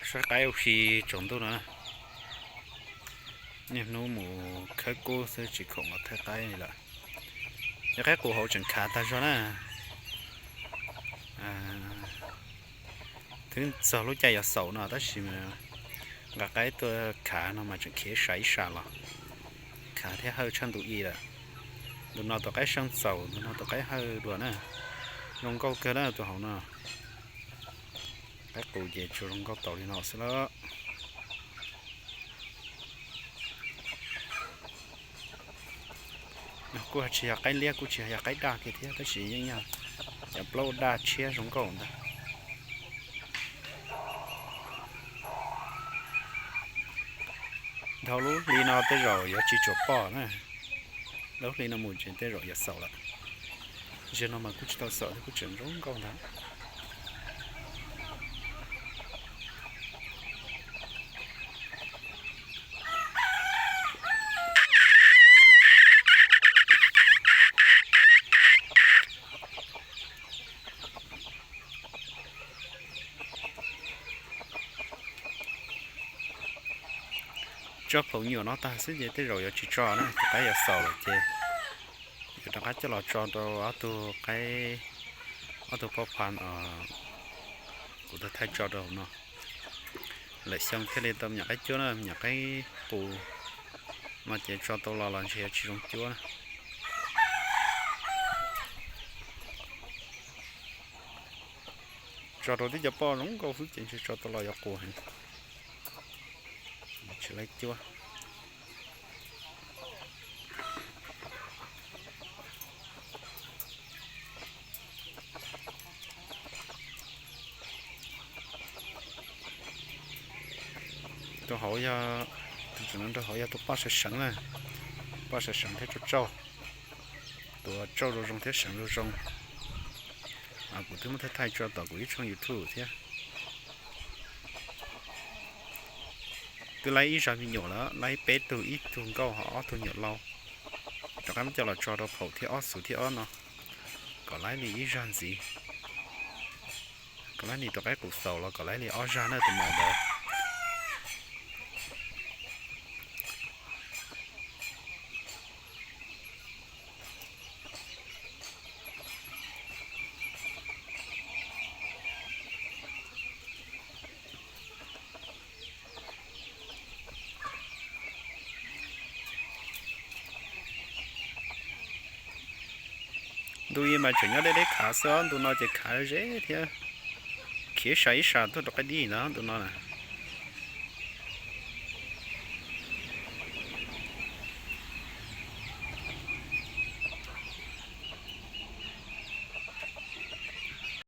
Saib qaib ua si tsaus ntuj no. Niaj hnub mus khawb kub xwb tsis khoom los thawj qaib li lawm. Yog qaib qus hauv tseem khav tag zog na. Twb txog lub caij yuav xaus no tab sis nqa qaib tuaj khav no mas tseem khiav ib sab ib sab los. Khav thiab hawj tshaj ntu i lawm. Ntu no tus qaib seej txaus, ntu no tus qaib hawj dua na. Zoo nkauj kawg na tus hauv no. Qaib qus ces tsuas zoo nkauj tau li no xwb lawm. Kuj tsis yog qaib liab kuj tsis yog qaib daj kiag thiab tab sis yeej yog cov plaub daj tshiab zoo nkauj ntag. Dhau lub hli no tej zaum yuav tsis tshua pom na. Dhau lub hli no mus ces tej zaum yuav xaus lawm. Zaum no mas kuj tsis tau xaus thiab kuj tseem zoo nkauj ntag. Tso phaum nyuam no tag xwb ces tej zaum yuav tsis tso na, tus qaib yuav xaus lawm ces yuav rov qab coj los tso rau ob tug qaib, ob tug phob pha kuv tau thaij tso rau hauv no. Lawm xyoo thiaj li tau me nyuam qaib cuab na, me nyuam qaib qus no ces tso tau los los ntshe yuav tsis zoo cuab na. Tso rau tib cov poj zoo nkauj xwb ces ntshe tso tau los yuav qus heev. Tsis laib cuab. Tus hauv yog, tus tseem nrog hauv yog tus poj sawv seev na, poj sawv seev thiab tsauj tsauj, tus tsauj zoo zoo thiab seev zoo zoo. Kuv twb muab thaij thaij tso tom kuv ib tshooj YouTube thiab. Twb laib ib zag me nyuam lawm, laib peb tug, ib tug nkauj ho ob tug nyuam lau. Rov qab muab coj los tso rau phaum thiab ob xuv thiab ob no, kom laib li ib zag ntxiv. Kom laib li rau qaib qus xaus los kom laib li ob zag na tus maum ntawd. Ntu i mas tseem nyob deb deb khav xwb, ntu no ces khav ze thiab. Khiav ib sab ib sab tuaj rau qaib dib ntag ntu no na.